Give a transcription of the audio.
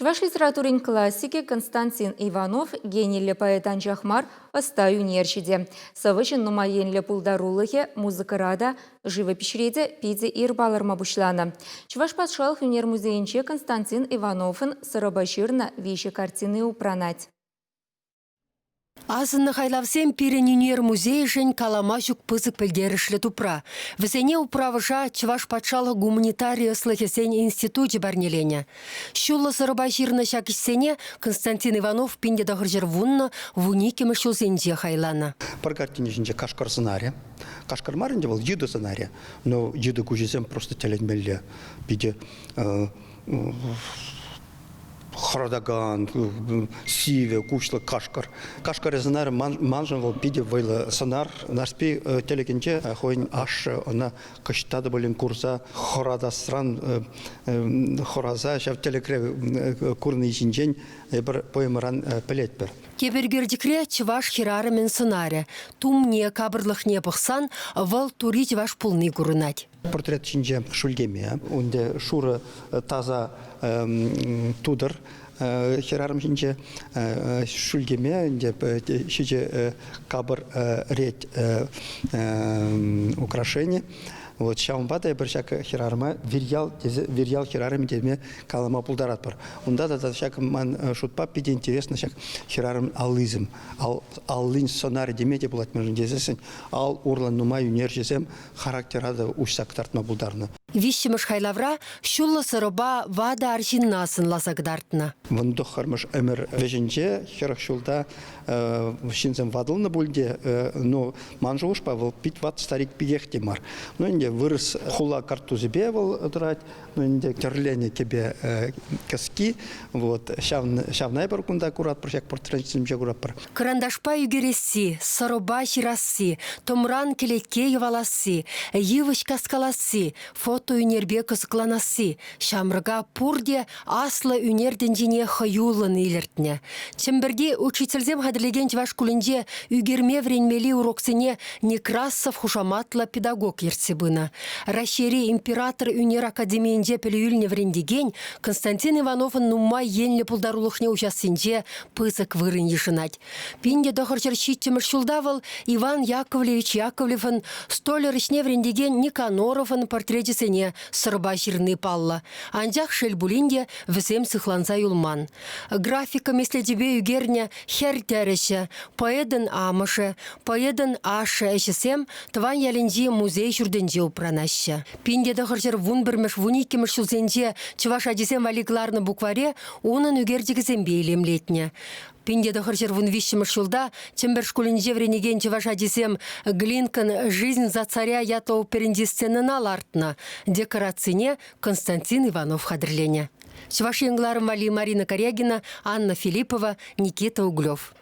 Чӑваш литературин классикӗ Константин Иванов гениллӗ поэт анчах мар, ӑста ӳнерҫӗ те. Сӑвӑҫӑн нумай енлӗ пултарулӑхӗ музыкӑра та, живопиҫре те питӗ ир палӑрма пуҫланӑ. Чӑваш патшалӑх ӳнер музейӗнче Константин Ивановӑн сӑрӑпа ҫырнӑ виҫӗ картини упранать. Асӑннӑ хайлавсем пирӗн ӳнер музейӗшӗн калама ҫук пысӑк пӗлтерӗшлӗ тупра. Вӗсене управӑша Чӑваш патшалӑх гуманитари ӑслӑхӗсен институчӗ парнеленӗ. Ҫуллӑ сӑрӑпа ҫырнӑ ҫак ӗҫсене Константин Иванов 1910 вуниккӗмӗш ҫулсенче хайланӑ. Пӗр картини ҫинче кашкӑр сӑнарӗ. Кашкӑр мар ӗнтӗ вӑл, йытӑ сӑнарӗ. Но йытӑ куҫӗсем просто тӗлӗнмелле. Питӗ хӑратакан, сивӗ, куҫлӑ кашкӑр. Кашкӑрӗ сӑнар маншӑн вӑл питӗ вӑйлӑ сӑнар. Нарспи тӗлӗкӗнче хӑйӗн ашшӗ ӑна кӑҫта та пулин курса хӑратасран хӑраса ҫав тӗлӗкре курни ҫинчен эпир поэмӑран пӗлетпӗр. Тепӗр ӳкерчӗкре чӑваш хӗрарӑмӗн сӑнарӗ. Тумне, капӑрлӑхне пӑхсан вӑл тури чӑваш пулни курӑнать. Портрет ҫинче шӳлкеме, унте шурӑ таса тутӑр хӗрарӑм ҫинче шӳлкеме ӗнтӗ ҫичӗ капӑр рет украшени. Вот ҫавӑнпа та эпир ҫак хӗрарӑма вирьял тесе вирьял хӗрарӑмӗ теме калама пултаратпӑр. Унта тата ҫак ман шутпа питӗ интересно ҫак хӗрарӑм аллисем, аллин сӑнарӗ теме те пулать мӗншӗн тесессӗн ал урлӑ нумай ӳнерҫӗсем характера та уҫса кӑтартма пултарнӑ. Виҫҫӗмӗш хайлавра ҫуллӑ сӑрӑпа ватӑ арҫынна сӑнласа кӑтартнӑ. Вунтӑххӑрмӗш ӗмӗр вӗҫӗнче 40 ҫулта ҫынсем ватӑлнӑ пуль те, ну, ман шухӑшпа вӑл пит ват старик пекех те мар. Ну, ӗнтӗ вырӑс хула карттусӗпе вӑл тӑрать, ну, ӗнтӗ тӗрленӗ кӗпе кӗски, вот, ҫавна эпир кунта куратпӑр, ҫак портретсенче куратпӑр. Кӑранташпа ӳкересси, сӑрӑпа ҫырасси, тӑмран кӗлетке йӑваласси, йывӑҫ каскаласси, фотоӳнерпе кӑсӑкланасси ҫамрӑка пурте аслӑ ӳнер тӗнчине хӑюллӑн илӗртнӗ. Чӗмпӗрти учительсем хатӗрлекен чӑваш шкулӗнче ӳкерме вӗренмелли уроксене Некрасов хушаматлӑ педагог ертсе пынӑ. Раҫҫейри император ӳнер академийӗнче пӗлӳ илнӗ вӗрентекен Константин Ивановӑн нумай енлӗ пултарулӑхне уҫассинче пысӑк вырӑн йышӑнать. 1970 ҫулта вӑл Иван Яковлевич Яковлевӑн столяр ӗҫне вӗрентекен Никаноровӑн портречӗсене сӑрпа ҫырни паллӑ. Анчах, шел пулин те, вӗсем сыхланса юлман. Графика меслечӗпе ӳкернӗ хӗр тӗрӗҫӗ, поэтӑн амӑшӗ, поэтӑн ашшӗ ӗҫӗсем тӑван ялӗнчи музей ҫуртӗнче упранаҫҫӗ. 1911 вуниккӗмӗш ҫулсенче чӑваш ачисем валли кӑларнӑ букваре унӑн ӳкерчӗкӗсемпе илемлетнӗ. 1913 ҫулта Чӗмпӗр шкулӗнче вӗренекен чӑваш ачисем Глинкӑн «Жизнь за царя» ятлӑ оперинчи сценӑна лартнӑ. Декорацине Константин Иванов хатӗрленӗ. Чӑваш Ен кӑларӑм валли Марина Корягина, Анна Филиппова, Никита Углев.